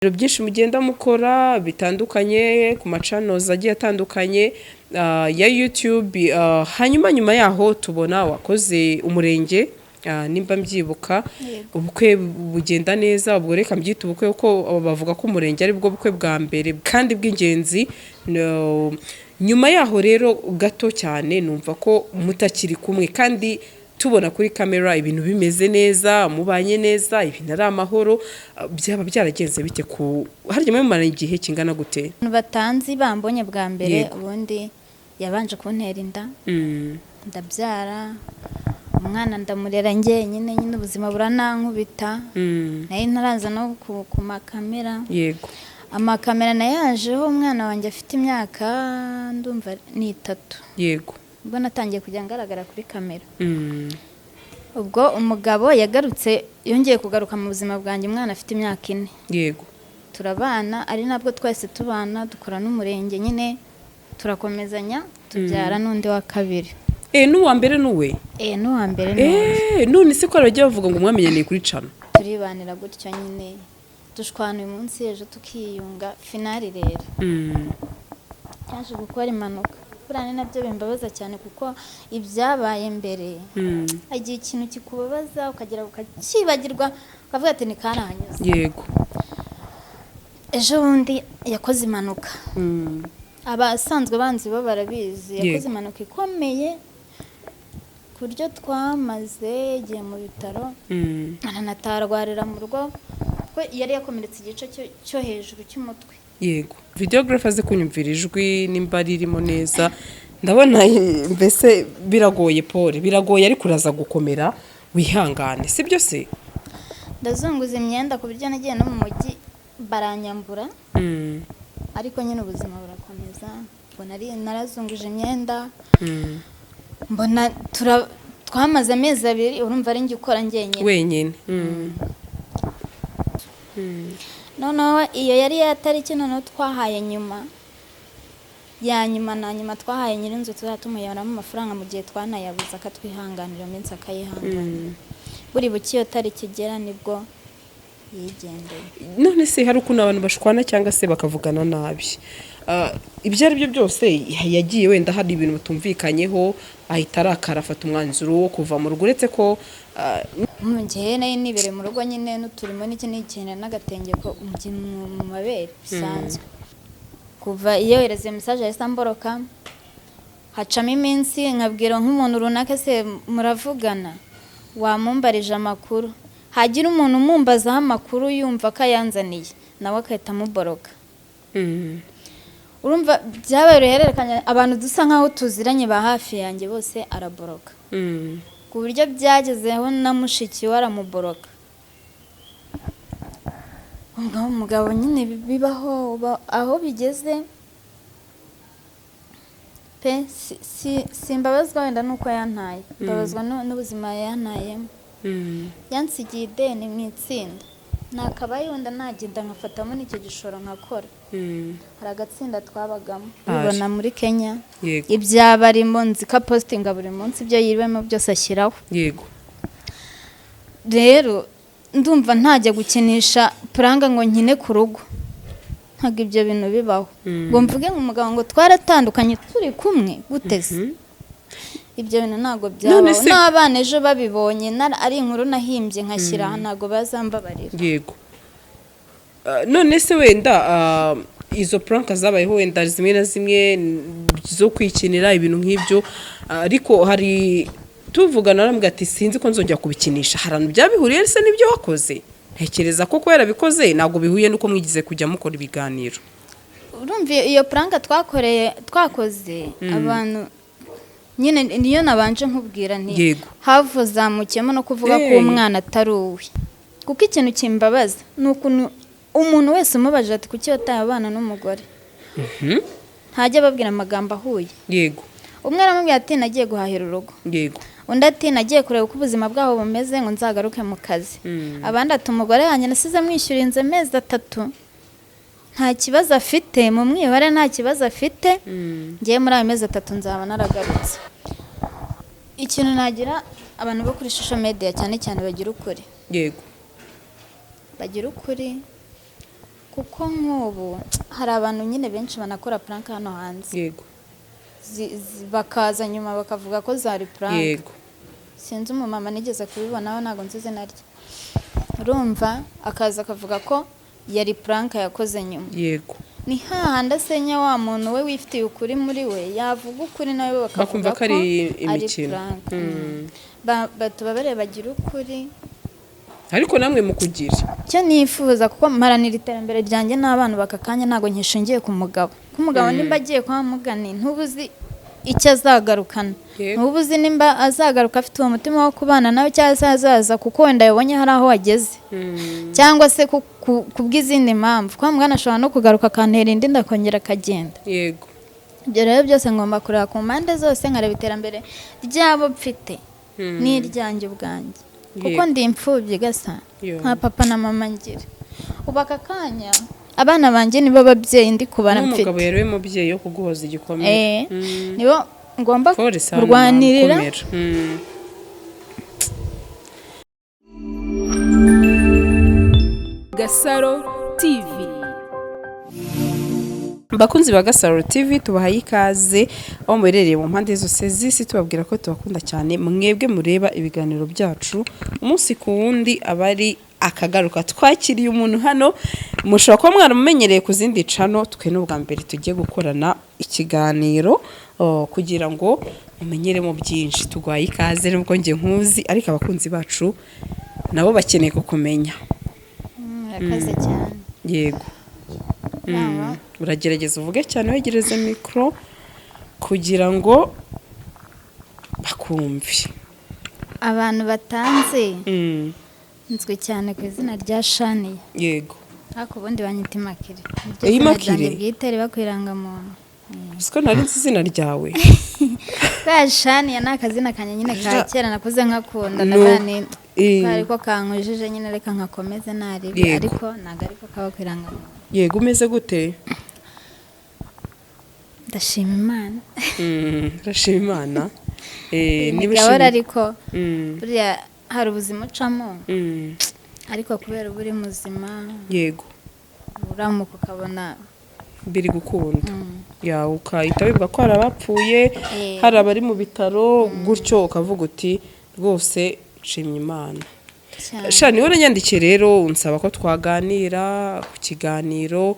Byinshi mugenda mukora bitandukanye ku ma channels agiye atandukanye ya YouTube. Hanyuma nyuma yaho tubona wakoze umurenge, nimba mbyibuka, ubukwe bugenda neza. Ubwo reka mbyite ubukwe kuko bavuga ko umurenge ari bwo bukwe bwa mbere kandi bw'ingenzi. No, nyuma yaho rero gato cyane numva ko mutakiri kumwe, kandi tubona kuri kamera ibintu bimeze neza, mubanye neza, ibintu ari amahoro. Byaba byaragenze bite? Ku harya mumaranye igihe kingana gute? Abantu batanzi bambonye bwa mbere, ubundi yabanje kuntera inda, ndabyara umwana, ndamurera njyenyine nyine, ubuzima buranankubita. Nari ntaraza no ku makamera. Amakamera nayajeho umwana wanjye afite imyaka, ndumva ni 3, ubwo natangiye kujya ngaragara kuri kamera. Ubwo umugabo yagarutse, yongeye kugaruka mu buzima bwanjye umwana afite imyaka 4. Turabana, ari nabwo twese tubana, dukora n'umurenge nyine, turakomezanya, tubyara n'undi wa kabiri. N'uwa mbere n'uwe? N'uwa mbere ni uwe. None se ko bajya bavuga ngo mwamenyaniye kuri channel? Turibanira gutyo nyine, dushwana uyu munsi, ejo tukiyunga. Finally rero yaje gukora impanuka. Buriya ni nabyo bimbabaza cyane, kuko ibyabaye mbere, igihe ikintu kikubabaza ukagera ukakibagirwa, ukavuga ati "Ni karahanyuze." Ejo bundi yakoze impanuka. Abasanzwe banzi bo barabizi. Yakoze impanuka ikomeye ku buryo twamaze igihe mu bitaro, aranatarwarira mu rugo kuko yari yakomeretse igice cyo hejuru cy'umutwe. Yego, videographer azi kunyumvira ijwi nimba ririmo neza. Ndabona mbese biragoye, Paul, biragoye, ariko uraza gukomera, wihangane, sibyo se? Ndazunguza imyenda ku buryo nagiye no mu mujyi baranyambura. Ariko nyine ubuzima burakomeza. Mbona ari narazunguje imyenda, mbona twamaze amezi 2, urumva ari njye ukora njyenyine. Wenyine. Noneho iyo yari ya tariki noneho twahaye nyuma ya nyuma na nyuma twahaye nyir'inzu, tuzajya tumuyoboramo amafaranga mu gihe twanayabuze, akatwihanganira iyo minsi, akayihanganira. Buri buke iyo tariki igera nibwo yigendeye. None se hari ukuntu abantu bashwana cyangwa se bakavugana nabi? Ibyo ari byo byose yagiye wenda hari ibintu batumvikanyeho, ahita arakara, afata umwanzuro wo kuva mu rugo, uretse ko Mu gihe nari nibereye mu rugo nyine n'uturimo n'iki n'ikintu n'agatenge ko mu mabere bisanzwe, kuva iyo yohereza iyo message yahise amboroka. Hacamo iminsi, nkabwira nk'umuntu runaka: "Se muravugana, wamumbarije amakuru?" Hagira umuntu umumbazaho amakuru, yumva ko ayanzaniye, nawe agahita amuboroka. Urumva byabaye uruhererekane, abantu dusa nkaho tuziranye ba hafi yanjye bose araboroka, ku buryo byagezeho na mushiki we aramuboroka. Ubwo umugabo nyine bibaho, aho bigeze pe, simbabazwa wenda nuko yantaye, mbabazwa n'ubuzima yantayemo. Yansigiye ideni mu itsinda, nakabaye wenda nagenda nkafatamo n'icyo gishoro nkakora. Hari agatsinda twabagamo, ubibona muri Kenya, ibyaba arimo nzi ko apositinga buri munsi, ibyo yiriwemo byose ashyiraho. Rero ndumva ntajya gukinisha prank ngo nkine ku rugo, ntabwo ibyo bintu bibaho, ngo mvuge ngo umugabo ngo twaratandukanye turi kumwe gute se? Ibyo bintu ntabwo None byabaho. N'abana ejo babibonye ari inkuru nahimbye nkashyira aha, ntabwo bazambabarira. Yego. None se wenda izo prank zabayeho wenda zimwe na zimwe zo kwikinira, ibintu nk'ibyo, ariko hari tuvugana arambwira ati: "Sinzi ko nzongera kubikinisha." Hari ahantu byabihuriye se n'ibyo wakoze? Ntekereza ko kubera bikoze ntabwo bihuye n'uko mwigize kujya mukora ibiganiro. Urumva iyo prank twakoreye, twakoze abantu nyine, niyo nabanje nkubwira nti havuzamukiyemo no kuvuga ko umwana atari uwe, kuko ikintu kimbabaza ni ukuntu umuntu wese umubaje ati: "Kuki wataye abana n'umugore?" Ntajya ababwira amagambo ahuye. Umwe aramubwira ati: "Nagiye guhahira urugo." Undi ati: "Nagiye kureba uko ubuzima bwabo bumeze ngo nzagaruke mu kazi." Abandi ati: "Umugore wanjye nasize mwishyura inzu amezi 3, nta kibazo afite, mu mwibare nta kibazo afite. Ngewe muri ayo mezi 3 nzaba naragarutse." Ikintu nagira abantu bo kuri social media cyane cyane, bagira ukuri. Bagira ukuri. Kuko nk'ubu hari abantu nyine benshi banakora prank hano hanze, bakaza nyuma bakavuga ko zari prank. Sinzi, umumama nigeze kubibonaho, ntabwo nzi izina rye, urumva, akaza akavuga ko yari prank yakoze nyuma. Ni hahandi asenya wa muntu we wifitiye ukuri muri we, yavuga ukuri nawe bakavuga Bakumva ko ari imikino. prank. Batubabarire bagira ukuri. Ariko namwe mukugira. Icyo nifuza, kuko mparanira iterambere ryanjye n'abana baka kanya, ntabwo nkishingiye ku mugabo, kuko umugabo nimba agiye kwa mugani ntuba uzi icyo azagarukana. Ntuba uzi nimba azagaruka afite uwo mutima wo kubana nawe, cyangwa se azaza kuko wenda yabonye hari aho wageze, cyangwa se ku bw'izindi mpamvu. Kwa mugani ashobora no kugaruka akantera indi ndakongera akagenda. Ibyo rero byose ngomba kureba ku mpande zose, nkareba iterambere ry'abo mfite n'iryanjye ubwanjye, kuko ndi imfubyi gasa nka papa na mama ngira. Ubu aka kanya abana banjye nibo babyeyi ndi kubara mfite. N'umugabo yari we mubyeyi wo kuguhoza igikomere. Nibo ngomba Pole sana, kurwanirira. komera. Gasaro TV. Bakunzi ba Gasaro TV, tubahaye ikaze aho muherereye mu mpande zose z'isi, tubabwira ko tubakunda cyane, mwebwe mureba ibiganiro byacu umunsi ku wundi. Aba ari akagaruka, twakiriye umuntu hano mushobora kuba mwaramumenyereye ku zindi channel. Twe n'ubwa mbere tugiye gukorana ikiganiro, kugira ngo mumenyeremo byinshi. Tuguhaye ikaze, nubwo njye nkuzi, ariko abakunzi bacu nabo bakeneye kukumenya. Murakoze cyane. Yego. Nama. Uragerageza uvuge cyane, wegereze mikoro kugira ngo bakumve. Abantu batanzi, nzwi cyane ku izina rya Shaniya. Ariko ubundi banyita Imakire. Niryo Eh, zina Immaculee? ryanjye bwite riba ku irangamuntu. Uzi ko nari nzi izina ryawe? Bwa Shaniya ni akazina kanjye nyine ka kera nakuze nkakunda. No. Ndabona ariko kankujije nyine, reka nkakomeze naribi. Ariko ntabwo ariko kaba ku irangamuntu. Yego, umeze gute? Ndashima Imana. Ndashima Imana. Niba Gahora ariko buriya hari ubuzima ucamo, ariko kubera uba uri muzima, uramuka ukabona biri gukunda ya, ukahita wibuka ko hari abapfuye, hari abari mu bitaro gutyo, ukavuga uti rwose nshimye Imana. Cyane. Sha, niwe uranyandikiye rero unsaba ko twaganira ku kiganiro,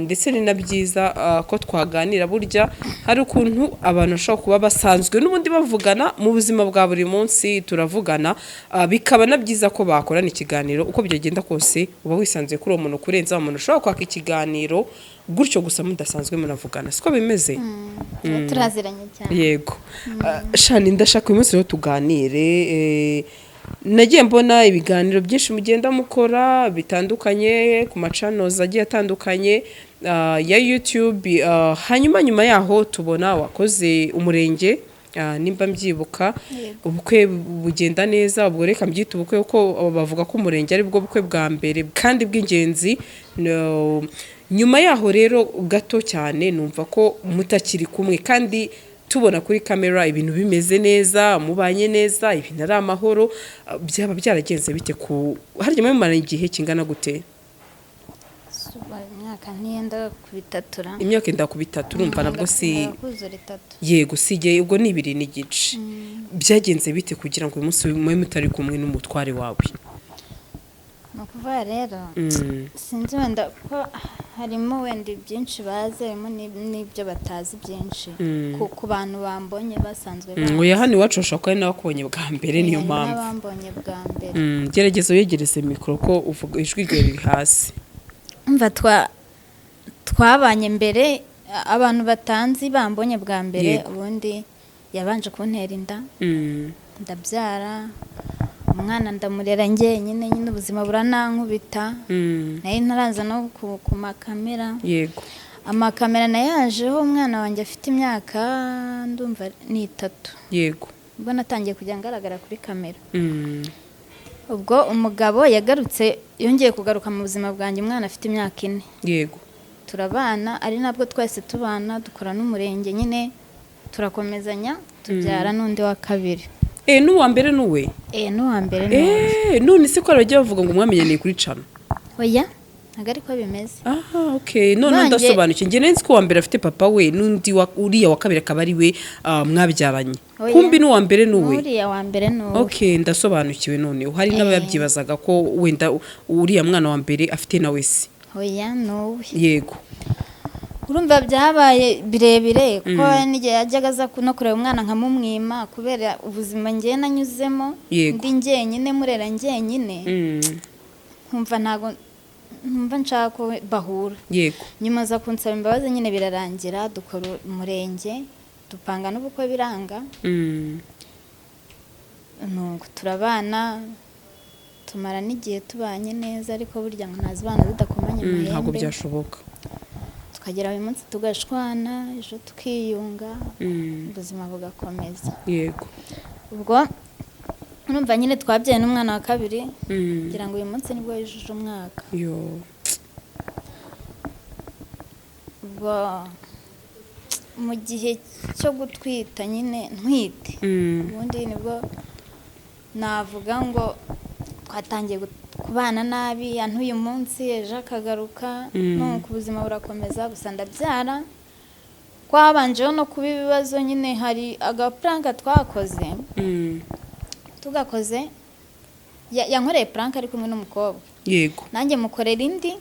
ndetse ni na byiza ko twaganira. Burya hari ukuntu abantu bashobora kuba basanzwe n'ubundi bavugana mu buzima bwa buri munsi, turavugana, bikaba na byiza ko bakorana ikiganiro. Uko byagenda kose uba wisanzuye kuri uwo muntu kurenza umuntu ushobora kwaka ikiganiro gutyo gusa mudasanzwe munavugana, siko bimeze? Tuba turaziranye cyane. Yego. Shani, ndashaka uyu munsi rero tuganire. Nagiye mbona ibiganiro byinshi mugenda mukora bitandukanye ku ma channels agiye atandukanye ya YouTube, hanyuma nyuma yaho tubona wakoze umurenge, nimba mbyibuka, ubukwe bugenda neza. Ubwo reka mbyite ubukwe, kuko bavuga ko umurenge ari bwo bukwe bwa mbere kandi bw'ingenzi. Nyuma yaho rero gato cyane numva ko mutakiri kumwe, kandi tubona kuri kamera ibintu bimeze neza, mubanye neza, ibintu ari amahoro. Byaba byaragenze bite? Ku harya mumaranye igihe kingana gute? Suba, imyaka ntiyenda ku 3 ra. Imyaka yenda ku 3, urumva nabwo si Yenda kuzura 3. Yego, si igihe, ubwo ni 2 n'igice. Byagenze bite kugira ngo uyu munsi mube mutari kumwe n'umutware wawe? Ni ukuvuga rero, sinzi, wenda ko harimo wenda byinshi bazi, harimo n'ibyo batazi byinshi ku bantu bambonye basanzwe bazi. Oya, hano iwacu bashobora kuba ari n'abakubonye bwa mbere, niyo Hari mpamvu. n'abambonye bwa mbere. Gerageza uyegereze mikoro, ko uvuga ijwi ryawe riri hasi. Umva, twabanye mbere, abantu batanzi bambonye bwa mbere, ubundi yabanje kuntera inda, ndabyara umwana, ndamurera njyenyine nyine, ubuzima buranankubita. Nari ntaraza no ku makamera. Amakamera nayajeho umwana wanjye afite imyaka, ndumva ni 3. Ubwo natangiye kujya ngaragara kuri kamera. Ubwo umugabo yagarutse, yongeye kugaruka mu buzima bwanjye umwana afite imyaka 4. Turabana, ari nabwo twese tubana, dukora n'umurenge nyine, turakomezanya, tubyara n'undi wa kabiri. N'uwa mbere n'uwe? N'uwa mbere ni uwe. None se ko hari abajya bavuga ngo mwamenyaniye kuri channel? Oya, Ntabwo ariko bimeze. Aha, okay, none Nanjye- ndasobanukiwe. Njye nzi ko uwa mbere afite papa we, n'undi uriya wa kabiri akaba ari we mwabyaranye. Oya. Kumbi n'uwa mbere ni uwe? N'uriya wa mbere ni uwe. Okay, ndasobanukiwe noneho. Hari n'abayabyibazaga ko wenda uriya mwana wa mbere afite nawe se. Oya, ni uwe. Yego. Urumva byabaye birebire, kuko hari n'igihe yajyaga aza no kureba umwana nkamumwima kubera ubuzima ngewe nanyuzemo. Ndi njyenyine, murera njyenyine. Nkumva ntabwo nkumva nshaka ko bahura. Nyuma aza kunsaba imbabazi nyine, birarangira, dukora umurenge, dupanga n'ubukwe, biranga. Nuko turabana, tumara n'igihe tubanye neza, ariko burya ngo ntazibana zidakomanya Ntabwo amahembe. byashoboka. Tukagera uyu munsi tugashwana, ejo tukiyunga, ubuzima bugakomeza. Ubwo urumva nyine twabyaye n'umwana wa kabiri, kugira ngo uyu munsi nibwo yujuje umwaka. Yo. Ubwo mu gihe cyo gutwita nyine, ntwite, ubundi nibwo navuga ngo twatangiye kubana nabi, antuye umunsi, ejo akagaruka. Nuko ubuzima burakomeza, gusa ndabyara. Kwabanjeho no kuba ibibazo nyine, hari agaprank twakoze. Tugakoze, yankoreye prank ari kumwe n'umukobwa. Nanjye mukorera indi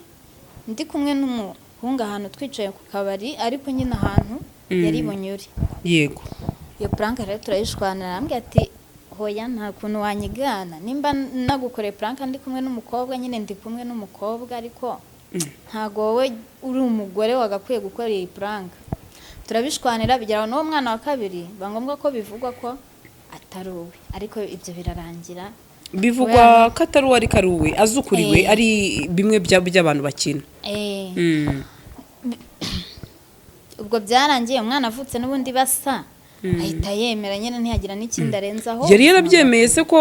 ndi kumwe n'umuhungu, ahantu twicaye ku kabari, ariko nyine ahantu yari bunyure. Iyo prank rero turayishwanira, arambwira ati: "Hoya, nta kuntu wanyigana, nimba nagukoreye prank ndi kumwe n'umukobwa, nyine ndi kumwe n'umukobwa, ariko ntago wowe uri umugore wagakwiye gukora iyi prank." Turabishwanira, bigera aho n'uwo mwana wa kabiri biba ngombwa ko bivugwa ko atari uwe, ariko ibyo birarangira. Bivugwa ko atari uwe, ariko ari uwe, azi ukuriwe. Ari bimwe by'abantu bakina. Ubwo byarangiye umwana avutse n'ubundi basa, ahita yemera nyine, ntiyagira n'ikindi arenzaho. Yari yarabyemeye se ko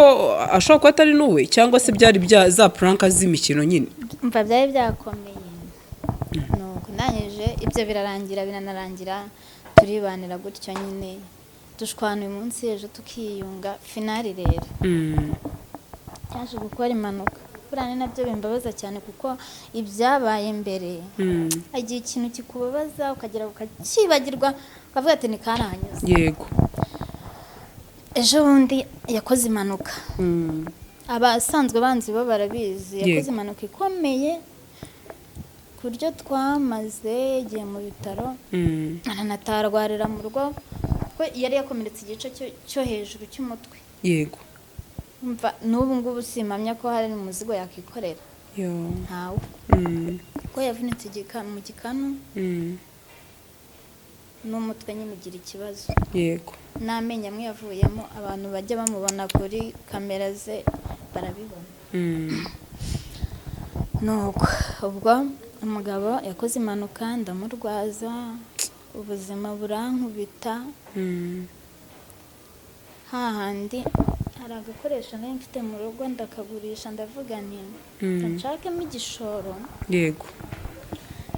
ashobora kuba atari n'uwe, cyangwa se byari bya za prank z'imikino nyine? Umva, byari byakomeye. Nuko ndangije ibyo birarangira, biranarangira, turibanira gutyo nyine, dushwana uyu munsi, ejo tukiyunga. Finally rero yaje gukora impanuka. Buriya ni nabyo bimbabaza cyane, kuko ibyabaye mbere, igihe ikintu kikubabaza ukagera ukakibagirwa, ukavuga ati ni karahanyuze. Ejo bundi yakoze impanuka. Abasanzwe banzi bo barabizi. Yakoze impanuka ikomeye ku buryo twamaze igihe mu bitaro, aranatarwarira mu rugo, kuko yari yakomeretse igice cyo hejuru cy'umutwe. Umva, n'ubu ngubu simpamya ko hari umuzigo yakikorera. Yo. Ntawe, kuko yavunitse mu gikanu n'umutwe nyine ugira ikibazo. N'amenyo amwe yavuyemo, abantu bajya bamubona kuri kamera ze barabibona. Nuko ubwo umugabo yakoze impanuka, ndamurwaza, ubuzima burankubita. Hahandi hari agakoresho nari mfite mu rugo, ndakagurisha, ndavuga nti nshakemo igishoro,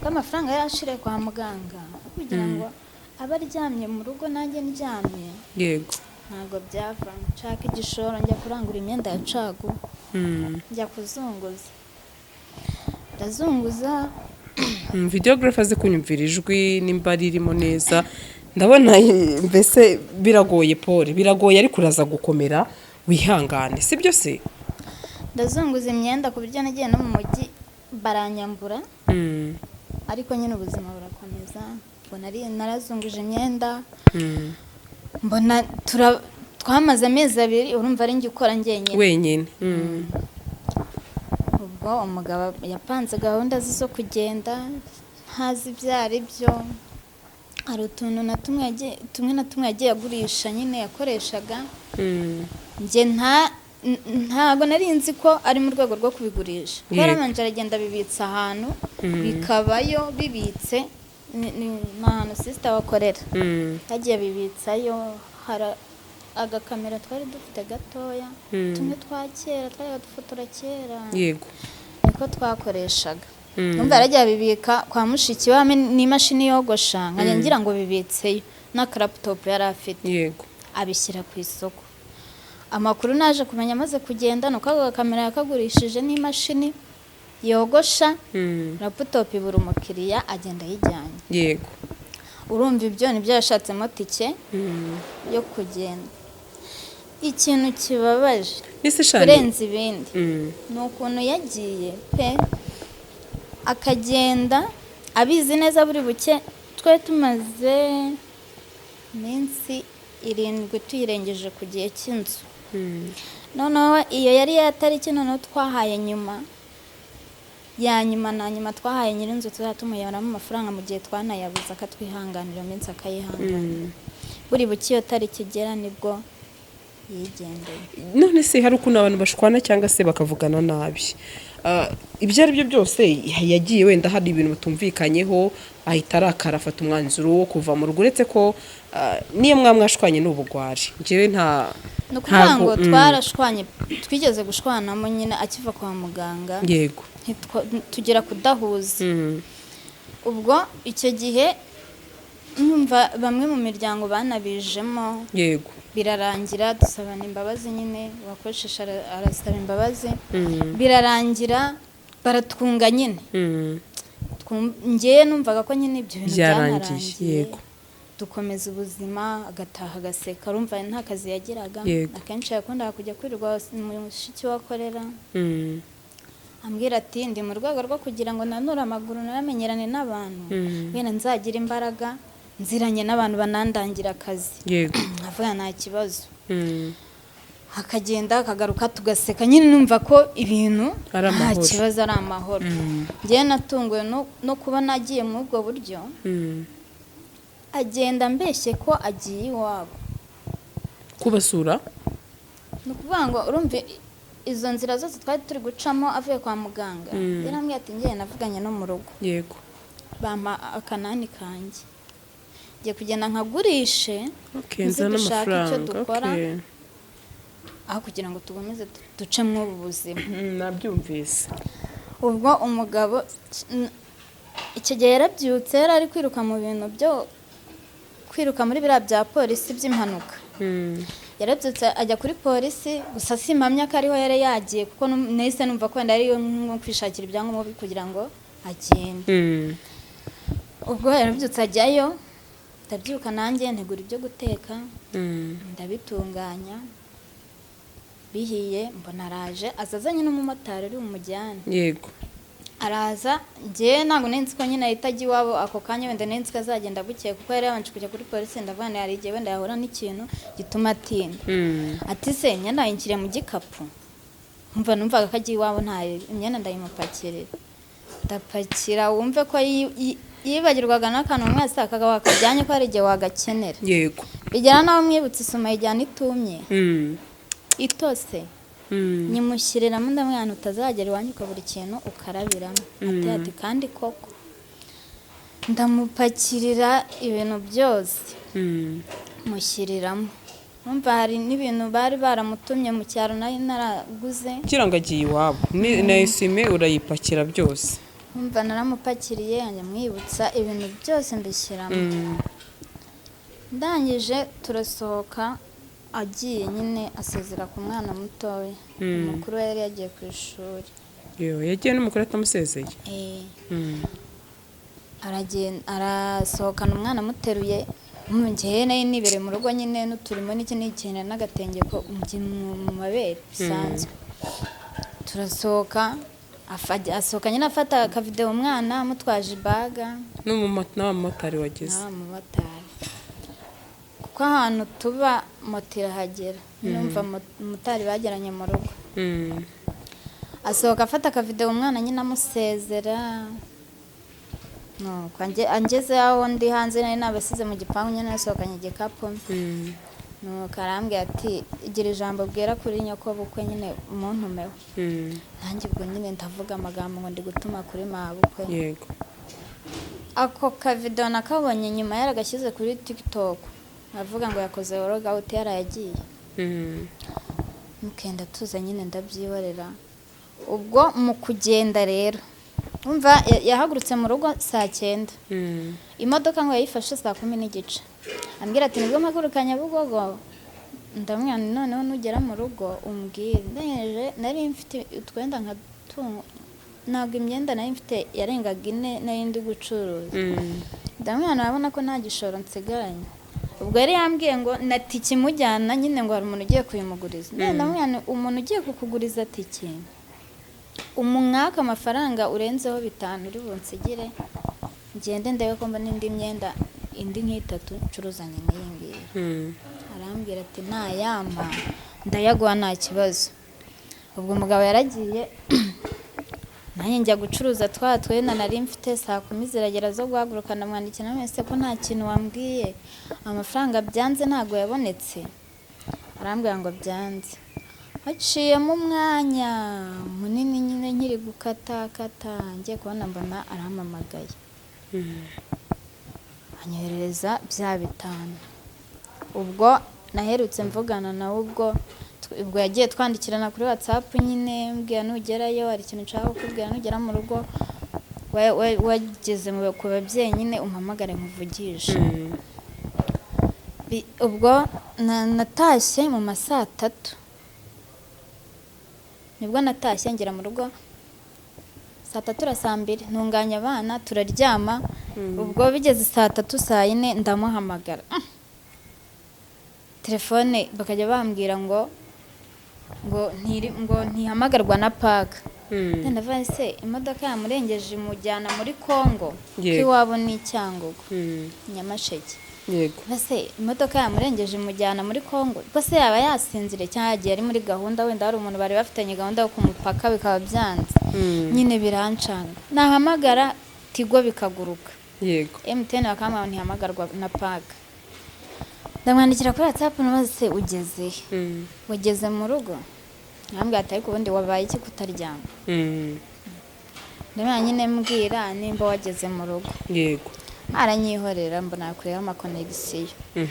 ko amafaranga yashire kwa muganga, kugira ngo abe aryamye mu rugo nanjye ndyamye. Ntabwo byava. Nshaka igishoro, njya kurangura imyenda ya caguwa, njya kuzunguza, ndazunguza. Videographer azi kunyumvira ijwi nimba ririmo neza. Ndabona mbese biragoye, Paul, biragoye, ariko uraza gukomera, wihangane, sibyo se? Ndazunguza imyenda ku buryo nagiye no mu mujyi baranyambura. Ariko nyine ubuzima burakomeza. Mbona narazunguje imyenda, mbona twamaze amezi 2, urumva ari njye ukora njyenyine. Wenyine. Ubwo umugabo yapanze gahunda ze zo kugenda, ntazi ibyo ari byo. Hari utuntu na tumwe tumwe na tumwe yagiye agurisha nyine yakoreshaga. Njye ntago nari nzi ko ari mu rwego rwo kubigurisha, kuko yarabanje aragenda abibitsa ahantu, bikabayo bibitse, ni ahantu sister bakorera. Yagiye abibitsayo. Hari agakamera twari dufite gatoya, tumwe twa kera twajyaga dufotora kera, niko twakoreshaga. Numva yaragiye abibika kwa mushiki we hamwe n'imashini yogosha, nkajya ngira ngo bibitseyo n'akalaptop yari afite. Abishyira ku isoko. Amakuru naje kumenya amaze kugenda ni uko ako gakamera yakagurishije n'imashini. yogosha laptop ibura umukiriya, agenda ayijyanye. Urumva ibyo nibyo yashatsemo tike yo kugenda. Ikintu kibabaje Ese Shani, kurenza ibindi ni ukuntu yagiye pe, akagenda abizi neza buri buke. Twe tumaze iminsi 7 tuyirengeje ku gihe cy'inzu. Noneho iyo yari ya tariki noneho twahaye nyuma ya nyuma na nyuma twahaye nyir'inzu, tuzajya tumuyoboramo amafaranga mu gihe twanayabuze, akatwihanganira iyo minsi, akayihanganira. Buri buke iyo tariki igera nibwo yigendeye. None se hari ukuntu abantu bashwana cyangwa se bakavugana nabi? Ibyo ari byo byose yagiye wenda hari ibintu batumvikanyeho, ahita arakara, afata umwanzuro wo kuva mu rugo, uretse ko niyo mwaba mwashwanye ni ubugwari, njyewe nta Ni ukuvuga ngo twarashwanye, twigeze gushwanamo nyine akiva kwa muganga. Tugera kudahuza. Ubwo icyo gihe numva bamwe mu miryango banabijemo. Birarangira dusabana imbabazi nyine, uwakoresheje arasaba imbabazi. Birarangira baratwunga nyine. Njyewe numvaga ko nyine ibyo bintu Byarangiye, byanarangiye. Dukomeza ubuzima, agataha agaseka. Urumva nta kazi yagiraga. Akenshi yakundaga kujya kwirirwa mushiki we akorera. Ambwira ati ndi mu rwego rwo kugira ngo nanure amaguru, naramenyerane n'abantu, wenda nzagira imbaraga nziranye n'abantu banandangira akazi. Nkavuga nta kibazo. Akagenda akagaruka tugaseka nyine, numva ko ibintu Ari nta amahoro. kibazo, ari amahoro. Njyewe natunguwe no kuba nagiye muri ubwo buryo. Agenda ambeshye ko agiye iwabo Kubasura. Ni ukuvuga ngo urumva izo nzira zose twari turi gucamo avuye kwa muganga, yarambwiye ati ngiye navuganye no mu rugo, bampa akanani kanjye, ngiye kugenda nkagurishe, nze Nzana dushake icyo amafaranga. dukora aho kugira ngo tugomeze duce muri ubu buzima. Nabyumvise. Ubwo umugabo icyo gihe yarabyutse, yari ari kwiruka mu bintu byo kwiruka muri biriya bya polisi by'impanuka. Yarabyutse ajya kuri polisi, gusa simpamya ko ariho yari yagiye, kuko nahise numva ko wenda ariyo nko kwishakira ibyangombwa kugira ngo agende. Ubwo yarabyutse ajyayo, ndabyuka nanjye ntegura ibyo guteka, ndabitunganya, bihiye mbona araje, aza azanye n'umumotari uri bumujyane. Araza, njyewe ntabwo nari nzi ko nyine ahita ajya iwabo ako kanya, wenda nari nzi ko azagenda bukeye, kuko yari yabanje kujya kuri polisi. Ndavuga nti hari igihe wenda yahura n'ikintu gituma atinda. Ati se imyenda yayinshyiriye mu gikapu? Mva numvaga ko agiye iwabo, nta imyenda, ndayimupakirira, ndapakira. Wumve ko yibagirwaga n'akantu mwese akagabo akajyanye, ko hari igihe wagakenera. Bigera n'aho mwibutse isumo ayijyana itumye, itose. Nyimushyiriramo, ndamwana utazagera iwanyu ukabura ikintu ukarabiramo. Ati kandi koko ndamupakirira ibintu byose, mushyiriramo. Numva hari n'ibintu bari baramutumye mu cyaro nari naraguze. Kugira ngo agiye iwabo na esime urayipakira byose. Numva naramupakiriye, njya mwibutsa ibintu byose mbishyiramo. Ndangije turasohoka, agiye nyine asezera ku mwana mutoya. Umukuru we yari yagiye ku ishuri. Yewe, yagiye n'umukuru atamusezeye. Aragenda, arasohokana umwana amuteruye. Mu gihe nari nibereye mu rugo nyine n'uturimo n'iki n'ikintu n'agatenge ko mu mabere bisanzwe. Turasohoka, asohoka nyine afata akavidewo umwana amutwaje ibaga. N'abamotari wageze. N'abamotari, kuko ahantu tuba moto irahagera. Numva motari bageranye mu rugo. Asohoka afata akavidewo umwana nyine amusezera. Nuko angeze aho ndi hanze, nari nabasize mu gipangu nyine, nasohokanye igikapu. Nuko arambwira ati gira ijambo bwera kuri nyoko bukwe nyine umuntumeho. Nanjye ubwo nyine ndavuga amagambo ngo ndi gutuma kuri mabukwe. Ako kavidewo nakabonye nyuma yaragashyize kuri TikTok, avuga ngo yakoze workout yarayagiye. Mukenda tuza nyine ndabyihorera. Ubwo mu kugenda rero umva yahagurutse mu rugo saa 9. Imodoka ngo yayifashe saa 10:30. Ambwira ati nibwo mpaguruka Nyabugogo. Ndamubwira nti noneho nugera mu rugo umbwire. Ndangije nari mfite utwenda nka Ntabwo imyenda nari mfite yarengaga ine nari ndi gucuruza. Ndamubwira, urabona ko nta gishoro nsigaranye. Ubwo yari yambwiye ngo na tike imujyana nyine, ngo hari umuntu ugiye kuyimuguriza. None ndamubwira nti, umuntu ugiye kukuguriza tike umwaka amafaranga urenzeho 5 uri bunsigire, ngende ndebe ko mbona indi myenda indi nk'itatu ncuruzanye n'iyi ngiyi. Arambwira ati nayampa ndayaguha nta kibazo. Ubwo umugabo yaragiye, nanjye njya gucuruza twa twenda nari mfite. Saa 10 ziragera zo guhaguruka, ndamwandikira mwese ko nta kintu wambwiye, amafaranga byanze, ntabwo yabonetse. Arambwira ngo byanze. Haciyemo umwanya munini nyine nkiri gukatakata, ngiye kubona mbona arampamagaye, anyoherereza bya 5. Ubwo naherutse mvugana nawe, ubwo yagiye twandikirana kuri WhatsApp nyine, mbwira nugerayo hari ikintu nshaka kukubwira, nugera mu rugo wageze ku babyeyi nyine umpamagare nkuvugishe. Ubwo natashye mu ma saa 3, nibwo natashye ngera mu rugo saa 3 na saa 2, ntunganya abana turaryama. Ubwo bigeze saa 3, saa 4 ndamuhamagara. Telefone bakajya bambwira ngo ntihamagarwa na paka. Ndavuga se imodoka yamurengeje imujyana muri Kongo, ko iwabo ni Cyangugu, Nyamasheke. Ese imodoka yamurengeje imujyana muri Kongo, ubwo se yaba yasinziriye cyangwa yagiye ari muri gahunda, wenda hari umuntu bari bafitanye gahunda yo ku mupaka bikaba byanze? Nyine birancanga, nahamagara Tigo bikaguruka, MTN bakambwira ngo ntihamagarwa na paka. Ndamwandikira kuri WhatsApp nabaze se ugeze he? Wageze mu rugo? Arambwira ati ariko ubundi wabaye iki kutaryama? Ndamubwira nyine mbwira nimba wageze mu rugo. Aranyihorera, mbona kureho ama connexion.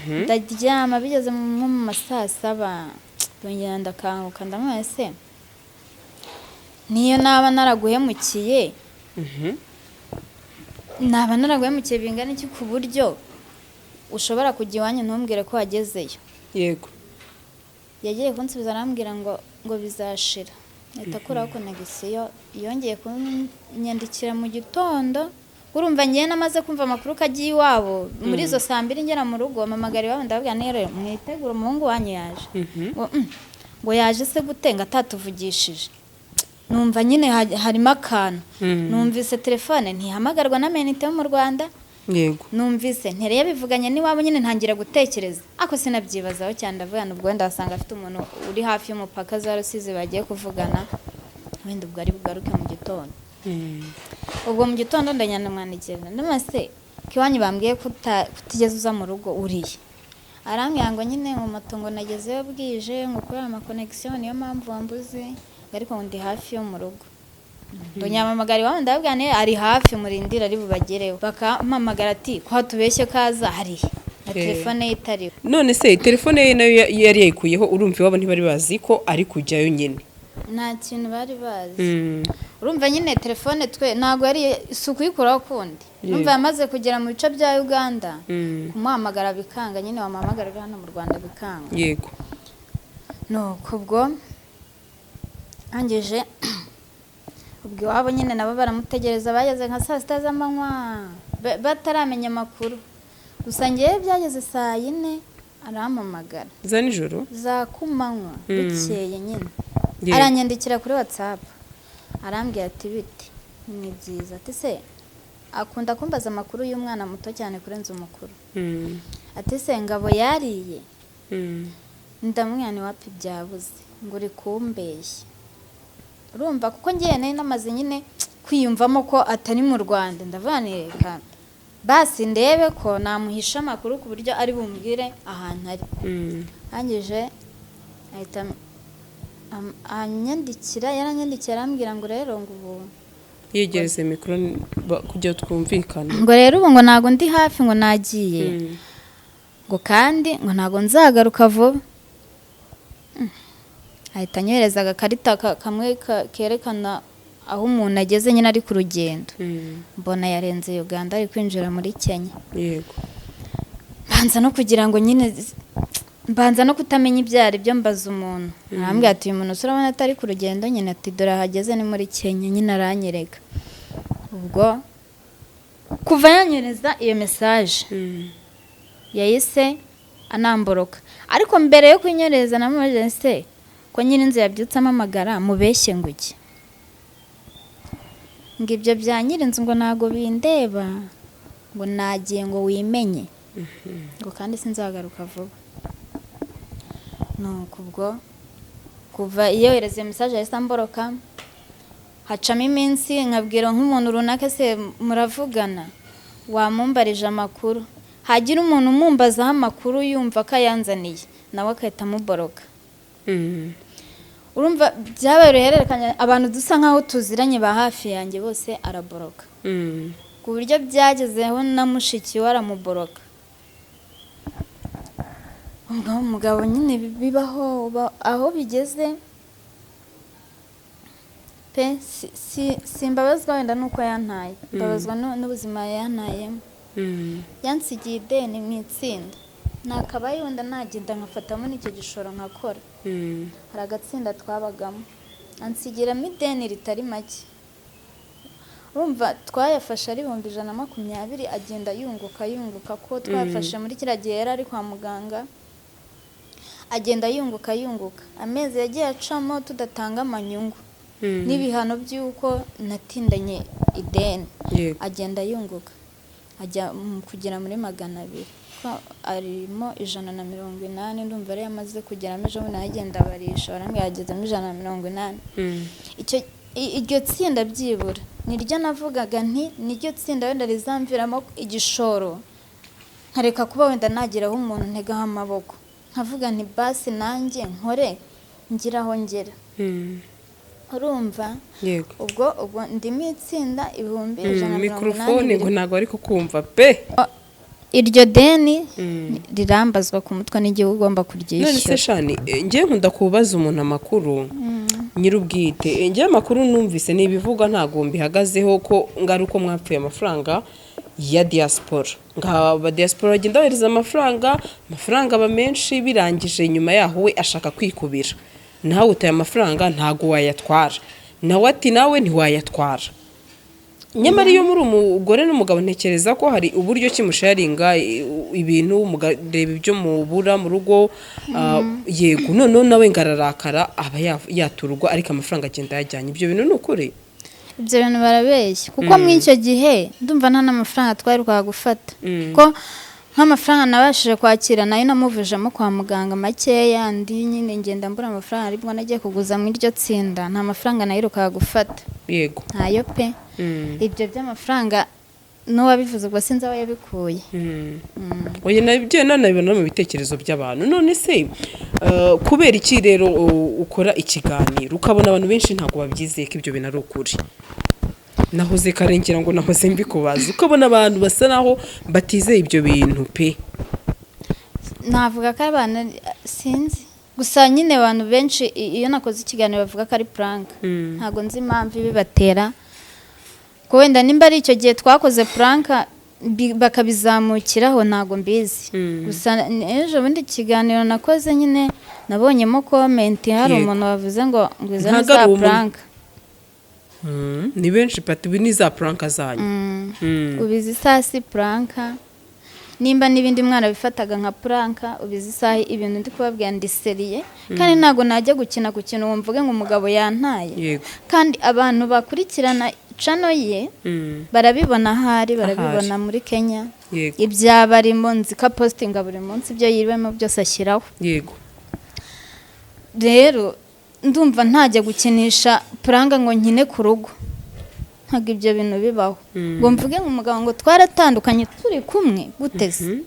Ndaryama, bigeze nko mu ma saa 7 ndongera ndakanguka, ndamubwira se niyo naba naraguhemukiye, naba naraguhemukiye bingana iki ku buryo ushobora kujya iwanyu ntumbwire ko wagezeyo? Yagiye kunsubiza arambwira ngo bizashira, ahita akuraho connexion. Yongeye kunyandikira mu gitondo. Urumva ngewe namaze kumva amakuru ko agiye iwabo muri izo saa 2. Ngera mu rugo mpamagara iwabo, ndababwira nti rero mwitegure, umuhungu wanyu yaje. Ngo, ngo yaje se gute ngo atatuvugishije? Numva nyine harimo akantu. Numvise telefone ntihamagarwa na mayinite yo mu Rwanda. Numvise ntere yabivuganye n'iwabo, nyine ntangira gutekereza, ariko sinabyibazaho cyane. Ndavuga ubwo wenda wasanga afite umuntu uri hafi y'umupaka za Rusizi bagiye kuvugana, wenda ubwo ari bugaruke mu gitondo. Ubwo mu gitondo ndanyandamwandikira, ndamase ko iwanyu bambwiye ko utigeze uza mu rugo, uriye? Arambwira ngo nyine ngo moto ngo nagezeyo bwije, ngo kubera ama connexion niyo mpamvu wambuze, ngo ariko ngo ndi hafi yo mu rugo. Ndonyampamagara iwabo, ndababwira nti ari hafi, murindire ari bubagereho. Bakampamagara ati ko hatubeshye kaza harihe na telefone ye itariho. None se telefone ye nayo yari yayikuyeho? Urumva iwabo ntibari bazi ko ari kujyayo nyine? Nta kintu bari bazi. Urumva nyine telefone twe ntabwo yari si ukuyikuraho kundi. Urumva yamaze kugera mu bice bya Uganda, kumuhamagara bikanga nyine, wamuhamagara uri hano mu Rwanda bikanga. Nuko ubwo angije, ubwo iwabo nyine nabo baramutegereza, bageze nka saa 6 z'amanywa bataramenya amakuru. Gusa ngewe byageze saa 4 arampamagara. Za nijoro? Za kumanywa, bukeye nyine. Aranyandikira kuri WhatsApp, arambwira ati bite? Ni byiza. Ati se akunda kumbaza amakuru y'umwana muto cyane kurenza umukuru. Ati se Ngabo yariye? Ndamubwira ni wapi, byabuze. Ngo uri kumbeshya? Urumva kuko ngiye nari namaze nyine kwiyumvamo ko atari mu Rwanda. Ndavuga nti reka basi ndebe ko namuhisha amakuru ku buryo ari bumbwire ahantu ari. Arangije ahita anyandikira, yaranyandikiye arambwira ngo rero ngo ubu Yegereze mikoro kugira twumvikane. Ngo rero ubu ngo ntabwo ndi hafi, ngo nagiye, ngo kandi ngo ntabwo nzagaruka vuba. Ahita anyohereza agakarita kamwe kerekana aho umuntu ageze nyine ari ku rugendo. Mbona yarenze Uganda ari kwinjira muri Kenya. Mbanza no kugira ngo nyine Mbanza no kutamenya ibyo ari byo, mbaza umuntu, arambwira ati: "Uyu muntu se urabona atari ku rugendo nyine?" Ati: "Dore ahageze ni muri Kenya." Nyine aranyereka. Ubwo kuva yanyereza iyo message, yahise anamboroka. Ariko mbere yo kunyereza namubajije: "Se ko nyiri inzu yabyutse amamagara, mubeshye ngo iki?" Ngo ibyo bya nyiri inzu ngo ntabwo bindeba, ngo nagiye, ngo wimenye, ngo kandi sinzagaruka vuba. Nuko ubwo kuva iyo yohereza iyo message yahise amboroka. Hacamo iminsi, nkabwira nk'umuntu runaka: "Se muravugana, wamumbarije amakuru?" Hagira umuntu umumbazaho amakuru yumva ko ayanzaniye, nawe agahita amuboroka. Urumva byabaye uruhererekane, abantu dusa nkaho tuziranye ba hafi yanjye bose araboroka, ku buryo byagezeho na mushiki we aramuboroka. Ubwo umugabo nyine bibaho, aho bigeze pe, simbabazwa wenda nuko yantaye, mbabazwa n'ubuzima yantayemo. Yansigiye ideni mu itsinda, nakabaye wenda nagenda nkafatamo n'icyo gishoro nkakora. Hari agatsinda twabagamo, ansigiramo ideni ritari make. Urumva twayafashe ari 120,000, agenda yunguka yunguka, ko twayafashe muri kiriya gihe yari ari kwa muganga, agenda yunguka yunguka. Amezi yagiye acamo tudatanga amanyungu n'ibihano by'uko natindanye ideni, agenda yunguka ajya kugera muri 200, ko arimo 180. Ndumva ariyo amaze kugeramo. Ejo bundi agenda abarisha, barambwira yagezemo 180. Icyo iryo tsinda byibura niryo navugaga nti niryo tsinda wenda rizamviramo igishoro, nkareka kuba wenda nageraho umuntu ntegaho amaboko, nkavuga nti basi nanjye nkore ngira aho ngera. Urumva? Yego. Ubwo ndimo itsinda 180,000. Mikorofone ngo ntabwo ari kukumva pe. Iryo deni rirambazwa ku mutwe n'igihugu ugomba None se kuryishyura. Shani, njye nkunda kubaza umuntu amakuru nyir'ubwite. Njye amakuru numvise ni ibivugwa, ntabwo mbihagazeho, ko ngari uko mwapfuye amafaranga ya diaspora, nga aba diaspora bagenda bohereza amafaranga, amafaranga aba menshi, birangije nyuma yaho we ashaka kwikubira, nawe utaye amafaranga ntabwo wayatwara, nawe ati nawe ntiwayatwara. Nyamara iyo muri umugore n'umugabo, ntekereza ko hari uburyo ki musharinga ibintu, mukareba ibyo mubura mu rugo. Yego, noneho nawe ngo ararakara, aba yaturwa, ariko amafaranga agenda yajyanye. Ibyo bintu ni ukuri? Ibyo bintu barabeshya, kuko muri icyo gihe ndumva nta n'amafaranga twaherukaga gufata, ko nk'amafaranga nabashije kwakira nayo namuvujemo kwa muganga makeya, andi nyine ngenda mbura amafaranga, aribwo nagiye kuguza muri iryo tsinda. Nta mafaranga naherukaga gufata. Ntayo pe. Ibyo by'amafaranga n'uwabivuze ubwo sinzi aho yabikuye. Oya, nabyo nanabibona mu bitekerezo by'abantu. None se kubera iki rero ukora ikiganiro ukabona abantu benshi ntabwo babyizeye ko ibyo bintu ari ukuri? Nahoze karengera ngo nahoze mbikubaza, ukabona abantu basa naho batizeye ibyo bintu pe. Navuga ko abantu sinzi, gusa nyine abantu benshi iyo nakoze ikiganiro bavuga ko ari prank. Ntabwo nzi impamvu ibibatera, ko wenda nimba ari icyo gihe twakoze prank bakabizamukiraho, ntabwo mbizi. Gusa ejo bundi ikiganiro nakoze nyine nabonyemo comment, hari umuntu wavuze ngo izo ni Ntabwo ari za umwe. prank. Ni benshi pati, ibi ni za prank zanyu. Ubizi isaha si prank, nimba n'ibindi mwana bifataga nka prank, ubizi isaha ibintu ndi kubabwira ndi sérieux, kandi ntabwo najya gukina ku kintu wumvuge ngo umugabo yantaye, kandi abantu bakurikirana channel ye barabibona ahari, barabibona muri Kenya, ibyaba arimo nzi ko apositinga buri munsi, ibyo yiriwemo byose ashyiraho. Rero ndumva ntajya gukinisha prank ngo nkine ku rugo, ntabwo ibyo bintu bibaho, ngo mvuge ngo umugabo ngo twaratandukanye turi kumwe gute se?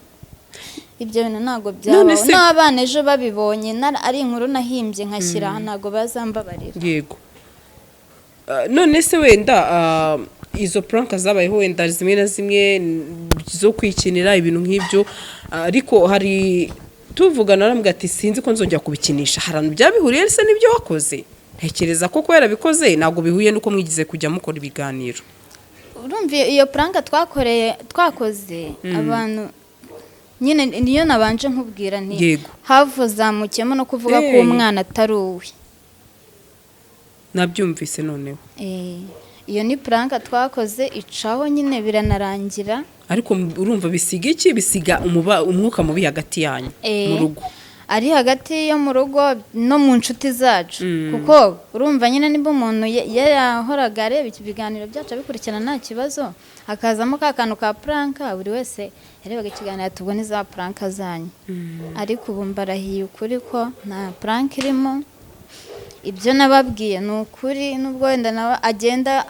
Ibyo bintu ntabwo None byabaho. N'abana ejo babibonye ari inkuru nahimbye nkashyira aha, ntabwo bazambabarira. Yego. None se wenda izo prank zabayeho wenda zimwe na zimwe zo kwikinira ibintu nk'ibyo, ariko hari tuvugana arambwira ati sinzi ko nzongera kubikinisha. Hari ahantu byabihuriye se n'ibyo wakoze? Ntekereza ko kuba yarabikoze ntabwo bihuye n'uko mwigize kujya mukora ibiganiro. Urumva iyo prank twakoreye, twakoze abantu. Nyine niyo nabanje nkubwira nti Yego. havuzamukiyemo no kuvuga ko umwana atari uwe. Nabyumvise noneho. Iyo ni prank twakoze, icaho nyine biranarangira. Ariko urumva bisiga iki? Bisiga umwuka mubi hagati yanyu mu rugo. Ari hagati yo mu rugo no mu nshuti zacu, kuko urumva nyine niba umuntu yahoraga areba iki biganiro byacu abikurikirana nta kibazo, hakazamo ka kantu ka prank, buri wese yarebaga ikiganiro ati ubwo ni za prank zanyu. Ariko ubu mbarahiye ukuri ko nta prank irimo. Ibyo nababwiye ni ukuri, nubwo wenda nawe agenda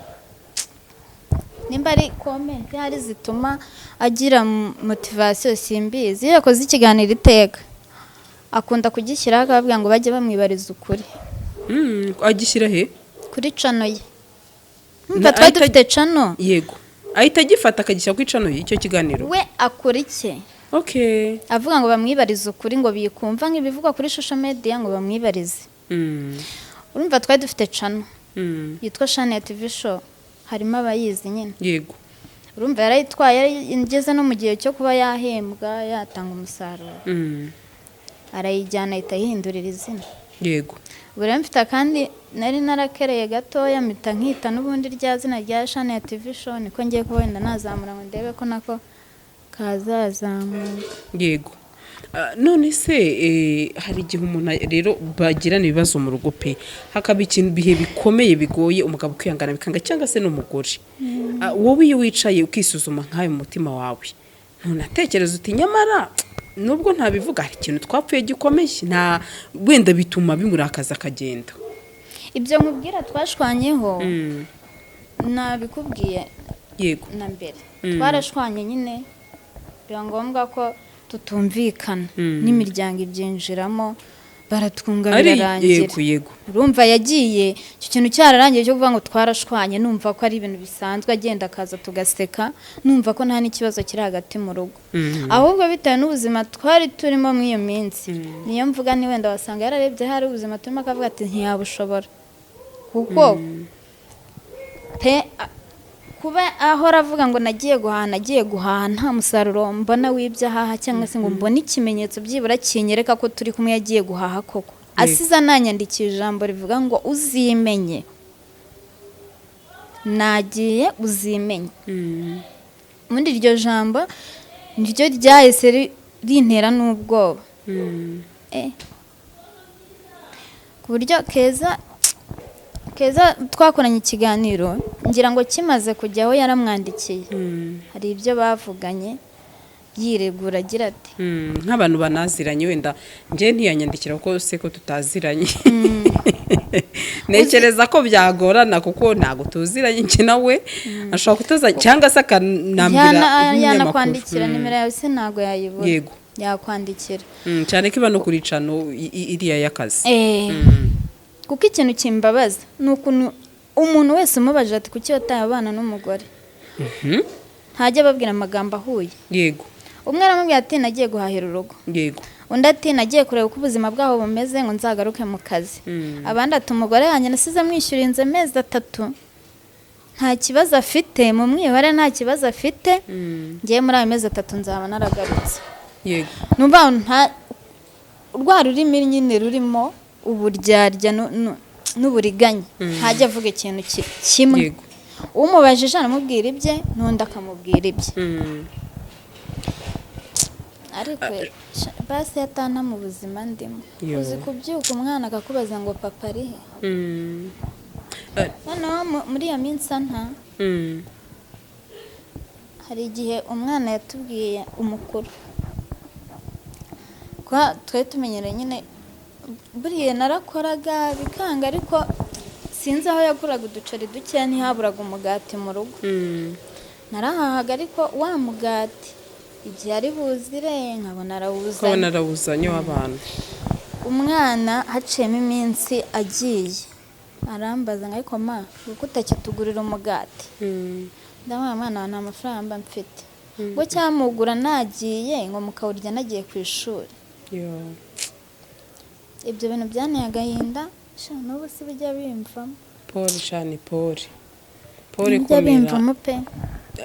nimba ari comment hari zituma agira motivation, simbizi. Iyo yakoze ikiganiro iteka akunda kugishyiraho akababwira ngo bajye bamwibariza ukuri. Agishyira he? Kuri channel ye. Numva twari dufite channel. Yego, ahita agifata akagishyira kuri channel y'icyo kiganiro. We akora iki? Avuga ngo bamwibarize ukuri, ngo bikumva nk'ibivugwa kuri social media, ngo bamwibarize. Urumva twari dufite channel yitwa Shania TV Show, harimo abayizi nyine. Urumva yarayitwaye, yarigeze no mu gihe cyo kuba yahembwa, yatanga umusaruro, arayijyana ahita ayihindurira izina. Ubu rero mfite akandi nari narakereye gatoya, mpita nkita n'ubundi rya zina rya Shania TV Show, niko ngiye kuba wenda nazamura ngo ndebe ko nako kazazamuka. Yego. None se hari igihe umuntu rero bagirana ibibazo mu rugo pe, hakaba ikintu ibihe bikomeye bigoye umugabo kwihangana bikanga, cyangwa se n'umugore. Wowe iyo wicaye ukisuzuma nk'ayo mu mutima wawe, ntunatekereza uti nyamara nubwo ntabivuga hari ikintu twapfuye gikomeye, nta wenda bituma bimurakaza akagenda? Ibyo nkubwira twashwanyeho nabikubwiye na mbere. Twarashwanye nyine, biba ngombwa ko tutumvikana n'imiryango ibyinjiramo, baratwunga, Ari birarangira. yego yego Urumva yagiye icyo kintu cyararangiye cyo kuvuga ngo twarashwanye, numva ko ari ibintu bisanzwe, agenda akaza tugaseka, numva ko nta n'ikibazo kiri hagati mu rugo. Ahubwo bitewe n'ubuzima twari turimo muri iyo minsi, niyo mvuga ni wenda wasanga yararebye hari ubuzima turimo akavuga ati ntiyabushobora, kuko pe kuba ahora avuga ngo nagiye guhaha, nagiye guhaha, nta musaruro mbona w'ibyo ahaha, cyangwa se ngo mbone ikimenyetso byibura kinyereka ko turi kumwe yagiye guhaha koko. Asize ananyandikiye ijambo rivuga ngo uzimenye, nagiye uzimenye. Muri iryo jambo niryo ryahise rintera n'ubwoba. Ku buryo Keza, Keza twakoranye ikiganiro, ngira ngo kimaze kujyaho yaramwandikiye, hari ibyo bavuganye yiregura agira ati Nk'abantu banaziranye, wenda njye ntiyanyandikira kuko se ko tutaziranye, ntekereza ko byagorana kuko ntabwo tuziranye njye nawe, ashobora kutaza cyangwa se akanambwira nk'umunyamakuru. Yanakwandikira nimero yawe se ntabwo yayibura? Yego. Yakwandikira. Cyane ko iba no kuri channel iriya y'akazi. Kuko ikintu kimbabaza ni ukuntu umuntu wese umubajije ati kuki wataye abana n'umugore, ntajya ababwira amagambo ahuye. Umwe aramubwira ati nagiye guhahira urugo, undi ati nagiye kureba uko ubuzima bwabo bumeze ngo nzagaruke mu kazi, abandi ati umugore wanjye nasize mwishyura inzu amezi 3, nta kibazo afite, mu mwihore nta kibazo afite, ngiye muri ayo mezi 3 nzaba naragarutse. Numva nta rwa rurimi nyine rurimo uburyarya n'uburiganya, ntajya avuga ikintu kimwe. Umubajije aramubwira ibye, n'undi akamubwira ibye. Ariko basi yatana mu buzima ndimo. Uzi kubyuka umwana akakubaza ngo papa ari he? Noneho muri iyo minsi anta hari igihe umwana yatubwiye umukuru kwa twari tumenyereye nyine, buriya narakoraga bikanga, ariko sinzi aho yaguraga uduceri dukeya, ntihaburaga umugati mu rugo. Narahahaga, ariko wa mugati igihe ari buzire nkabona arawuzanye. Ukabona arawuzanye w'abantu. Umwana haciyemo iminsi agiye arambaza ngo ariko ma, kuko utakitugurira umugati? Ndamubwira mwana wawe nta mafaranga mba mfite, ngo cyamugura nagiye, ngo mukawurya nagiye ku ishuri. Ibyo bintu byanteye agahinda sha, n'ubu si bijya bimvamo. Pole shani, pole pole. Bijya Komera. bimvamo pe.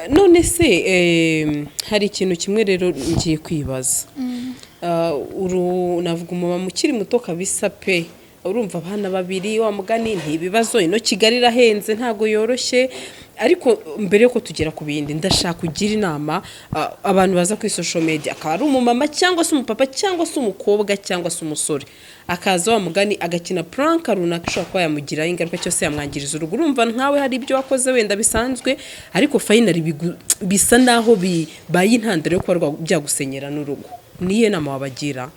None se hari ikintu kimwe rero ngiye kwibaza. Uru navuga umumama ukiri muto kabisa pe, urumva abana babiri, wa mugani ntibibazo, ino Kigali irahenze, ntabwo yoroshye. Ariko mbere yuko tugera ku bindi, ndashaka kugira inama abantu baza kuri social media, akaba ari umumama cyangwa se umupapa cyangwa se umukobwa cyangwa se umusore, akaza wa mugani agakina prank runaka ishobora kuba yamugiraho ingaruka cyose yamwangiriza urugo. Urumva nkawe hari ibyo wakoze wenda bisanzwe, ariko finally bisa naho bibaye intandaro yo kuba byagusenyera n'urugo. Niyo nama wabagira?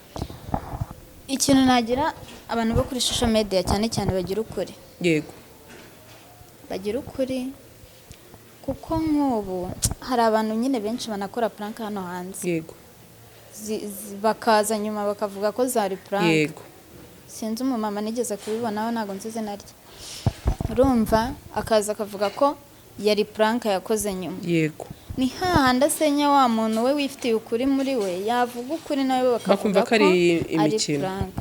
Ikintu nagira abantu bo kuri social media, cyane cyane bagira ukuri. Bagira ukuri, kuko nk'ubu hari abantu nyine benshi banakora prank hano hanze, bakaza nyuma bakavuga ko zari prank. Sinzi, umumama nigeze kubibonaho, ntabwo nzi izina rye, urumva, akaza akavuga ko yari prank yakoze nyuma. Ni hahandi asenya wa muntu we wifitiye ukuri muri we, yavuga ukuri nawe bakavuga bakumva ko ari ari imikino. prank.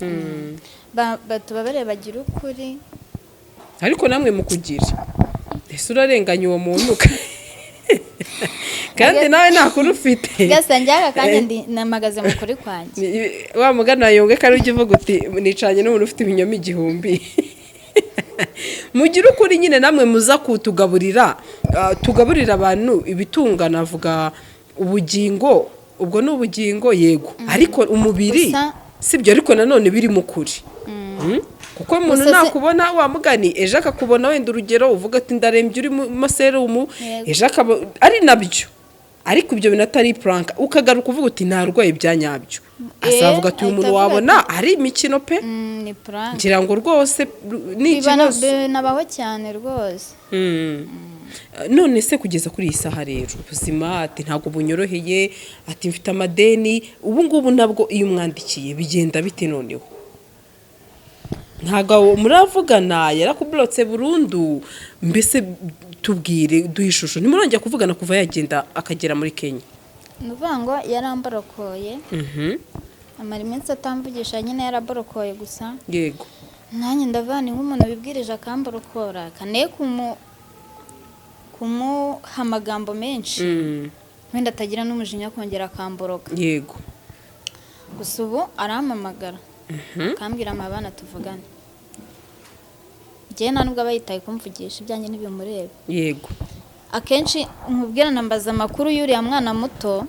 Batubabarire, bagira ukuri. Ariko namwe mukugira, ese urarenganya uwo muntu kandi nawe nta kuri ufite? Gasa njye aka kanya ndi namagaze mu kuri kwanjye. Wa mugani wa Yungwe, kari ujya uvuga uti nicanye n'umuntu ufite ibinyoma 1000. Mugire ukuri nyine namwe muza kutugaburira, tugaburira abantu ibitunga, navuga ubugingo, ubwo ni ubugingo yego, ariko umubiri sibyo, ariko nanone biri mu kuri. Kuko umuntu nakubona wa mugani ejo akakubona, wenda urugero uvuga ati ndarembye, uri mu maserumu, ejo akaba ari nabyo, ariko ibyo bintu atari prank, ukagaruka uvuga uti ntarwaye bya nyabyo, azavuga ati uyu muntu ahita avuga wabona ari imikino pe. Ni prank. Ngira ngo rwose ni ikibazo. Binabaho cyane rwose. None se kugeza kuri iyi saha rero, ubuzima ati ntabwo bunyoroheye, ati mfite amadeni, ubu ngubu nabwo iyo umwandikiye bigenda bite? Noneho ntabwo muravugana, yarakuburotse burundu? Mbese tubwire, duhe ishusho, ntimurongera kuvugana kuva yagenda akagera muri Kenya? Ni ukuvuga ngo yaramborokoye, amara iminsi atamvugisha nyine, yaraborokoye gusa. Nanjye ndavuga ni nk'umuntu wibwirije akamborokora, kane kumuha amagambo menshi, wenda atagira n'umujinya kongera akamboroka. Gusa ubu arampamagara, akambwira amabana tuvugane. Njyewe nta nubwo aba yitaye kumvugisha, ibyanjye ntibimureba. Akenshi nkubwira nambaza amakuru y'uriya mwana muto,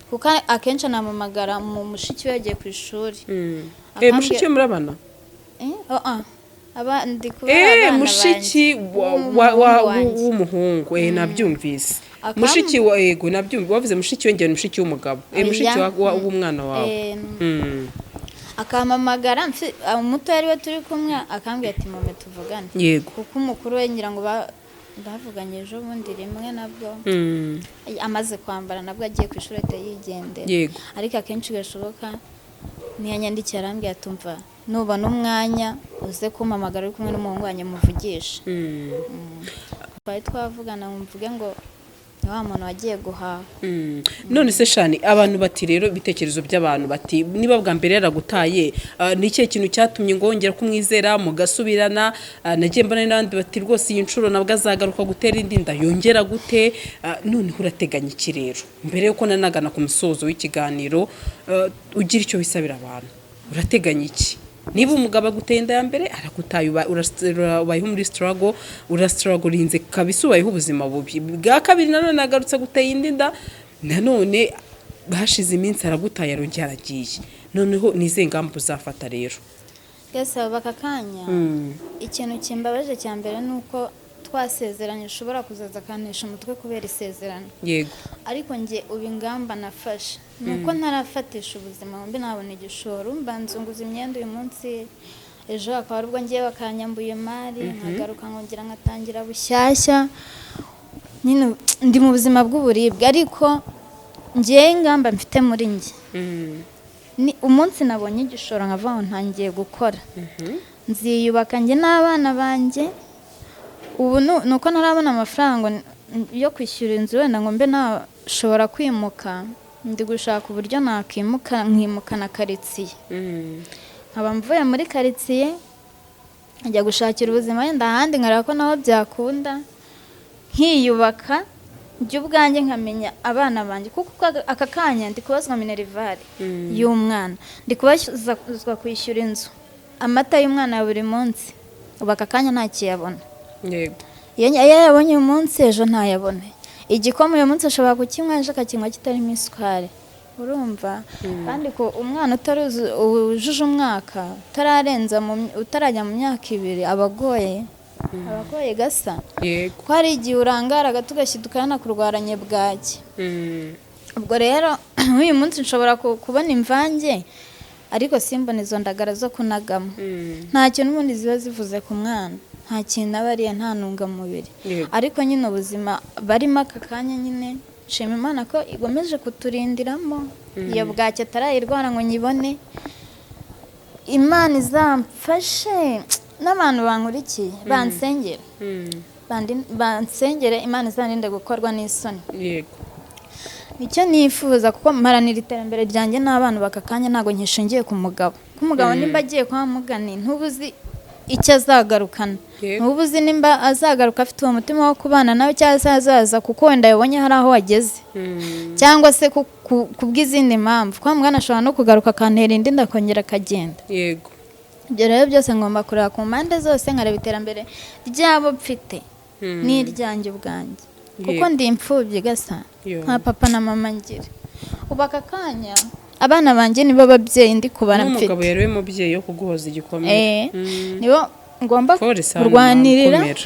kuko akenshi anampamagara mu mushiki we yagiye ku ishuri. Mushiki we murabana? Eh, oh, ah. Aba ndi kubara abana mushiki banjye. wa W'umuhungu wanjye. W'umuhungu, nabyumvise. Mushiki wa, yego, nabyumvise, wavuze mushiki we, ngira ni mushiki w'umugabo, Oya. mushiki w'umwana wawe. Akampamagara umuto yari we turi kumwe, akambwira ati mome tuvugane, kuko umukuru we ngira ngo bavuganye ejo bundi rimwe nabwo amaze kwambara, nabwo agiye ku ishuri ahita yigendera. Ariko akenshi gashoboka ntiyanyandikiye, arambwira ati umva, nubona umwanya uze kumpamagara uri kumwe n'umuhungu wanjye muvugishe. Twari twavugana ngo mvuge ngo ni wa muntu wagiye guhaha. None se Shani, abantu bati rero, ibitekerezo by'abantu bati niba bwa mbere yaragutaye, ni ikihe kintu cyatumye ngo wongera kumwizera mugasubirana? Nagiye mbona n'abandi bati rwose iyi nshuro nabwo azagaruka gutera indi nda yongera gute. Noneho urateganya iki rero, mbere yuko nanagana ku musozo w'ikiganiro, ugira icyo wisabira abantu? Urateganya iki niba umugabo aguteye inda ya mbere, aragutaye, ubayeho muri struggle, urastrugglinze kabisa, ubayeho ubuzima bubi, bwa kabiri nanone agarutse guteye indi nda, nanone hashize iminsi aragutaye, arongera aragiye, noneho ni izihe ngamba uzafata rero? Gasaba aka kanya, ikintu kimbabaje cya mbere ni uko twasezeranye, ushobora kuzaza akantesha umutwe kubera isezerano. Ariko njye ubu ingamba nafashe ni uko ntarafatisha ubuzima ngo mbe nabona igishoro, mba nzunguza imyenda uyu munsi, ejo akaba aribwo ngiye bakanyambuye imari, nkagaruka nkongera nkatangira bushyashya. Nyine ndi mu buzima bw'uburibwe, ariko ngewe ingamba mfite muri njye ni umunsi nabonye igishoro nkavuga ngo ntangiye gukora, nziyubaka njye n'abana banjye. Ubu ni uko ntarabona amafaranga yo kwishyura inzu, wenda ngo mbe nashobora kwimuka. Ndi gushaka uburyo nakwimuka, nkimukana karitsiye, nkaba mvuye muri karitsiye nkajya gushakira ubuzima wenda ahandi, nkareba ko naho byakunda, nkiyubaka. Njye ubwanjye nkamenya abana banjye, kuko aka kanya ndi kubazwa minerval y'umwana, ndi kubazwa kwishyura inzu, amata y'umwana ya buri munsi. Ubu aka kanya ntakiyabona. Iyo yayabonye uyu munsi, ejo ntayabone. Igikoma uyu munsi ashobora kukinywa, ejo akakinywa kitarimo isukari, urumva? Kandi ko umwana wujuje umwaka, utararenza utarajya mu myaka 2, aba agoye, aba agoye gasa. Ko hari igihe urangara gato ugashiduka yanakurwaranye bwaki. Ubwo rero nk'uyu munsi nshobora kubona imvange, ariko simbona izo ndagara zo kunagamo. Ntacyo n'ubundi ziba zivuze ku mwana, nta kintu aba ariye, nta ntungamubiri. Ariko nyine ubuzima barimo aka kanya nyine, nshima Imana ko igomeje kuturindiramo iyo bwaki atarayirwara ngo nyibone. Imana izamfashe n'abantu bankurikiye bansengere, bansengere Imana izandinde gukorwa n'isoni. Nicyo nifuza, kuko mparanira iterambere ryanjye n'abana baka kanya, ntabwo nkishingiye ku mugabo, kuko umugabo nimba agiye kwa mugani ntuba uzi icyo azagarukana. Ntuba uzi nimba azagaruka afite uwo mutima wo kubana nawe, cyangwa se azaza kuko wenda yabonye hari aho wageze, cyangwa se ku bw'izindi mpamvu. Kwa mugani ashobora no kugaruka akantera indi ndakongera akagenda. Ibyo rero byose ngomba kureba ku mpande zose, nkareba iterambere ry'abo mfite n'iryanjye ubwanjye, kuko ndi imfubyi gasa, nta papa na mama ngira. Ubu aka kanya abana banjye nibo babyeyi ndi kubara mfite. N'umugabo yari we mubyeyi wo kuguhoza igikomere. Nibo ngomba Pole sana, kurwanirira, komera.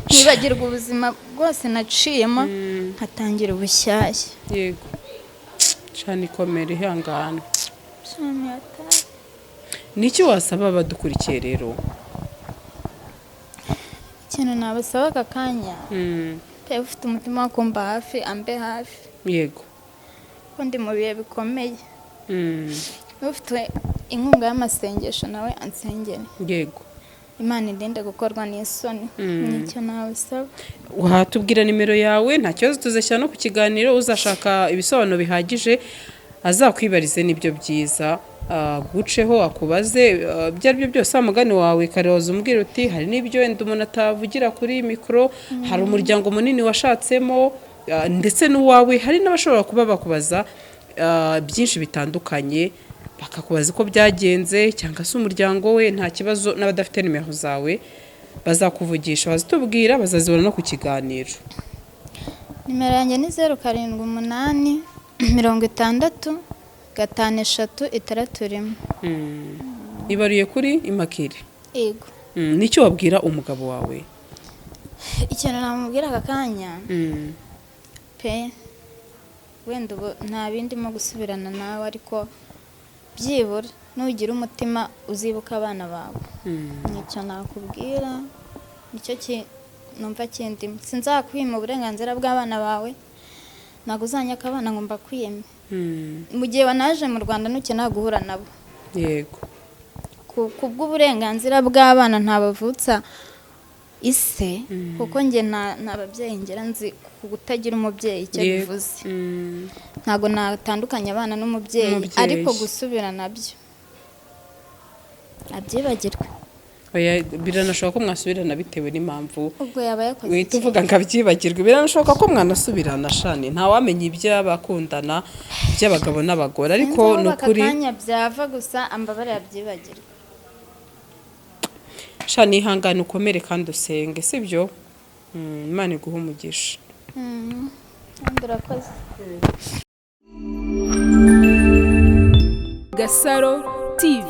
Nkibagirwa ubuzima bwose naciyemo, nkatangira ubushyashya. Yego, cana ikomere, ihangane. Niki wasaba abadukurikiye rero? Ikintu nabasaba aka kanya, pe, ufite umutima wo kumba hafi ambe hafi, ko ndi mu bihe bikomeye. Ufite inkunga y'amasengesho nawe ansengere, Imana indinde gukorwa n'isoni. Nicyo nabasaba. Watubwira nimero yawe, nta kibazo, tuzashyira no ku kiganiro. Uzashaka ibisobanuro bihagije azakwibarize, nibyo byiza. Guceho akubaze, ibyo ari byo byose. Wa mugani wawe kare waza umbwira uti hari n'ibyo wenda umuntu atavugira kuri mikoro, hari umuryango munini washatsemo, ndetse n'uwawe, hari n'abashobora kuba bakubaza byinshi bitandukanye, bakakubaza uko byagenze cyangwa se umuryango we. Nta kibazo, n'abadafite nimero zawe bazakuvugisha, bazitubwira, bazazibona no ku kiganiro. Nimero yanjye ni 078 60 53 61. Ibaruye kuri Imakire? Yego. Nicyo wabwira umugabo wawe? Ikintu namubwira aka kanya, pe, wenda ubu nta bindimo gusubirana nawe, ariko byibura nugira umutima uzibuka abana bawe. Nicyo nakubwira, nicyo numva kindimo. Sinzakwima uburenganzira bw'abana bawe, ntabwo uzanyaka abana ngo mbakwime. Mu gihe wanaje mu Rwanda ntukenera guhura nabo. Ku bw'uburenganzira bw'abana ntabavutsa ise, kuko njye nta babyeyi ngira, nzi ku kutagira umubyeyi icyo bivuze. Ntabwo natandukanya abana n'umubyeyi, Umubyeyi. ariko gusubira nabyo abyibagirwe. Oya, biranashoboka ko mwasubirana bitewe n'impamvu. Ubwo yaba yakoze Wihita iki? uvuga ngo abyibagirwe. Biranashoboka ko mwanasubirana shani, ntawamenya iby'abakundana by'abagabo n'abagore, ariko Sinzi aho ni aka ukuri. kanya byava, gusa ambabare yabyibagirwe. Shani, ihangane, ukomere kandi usenge, sibyo? Imana iguhe umugisha. Kandi urakoze. Gasaro TV.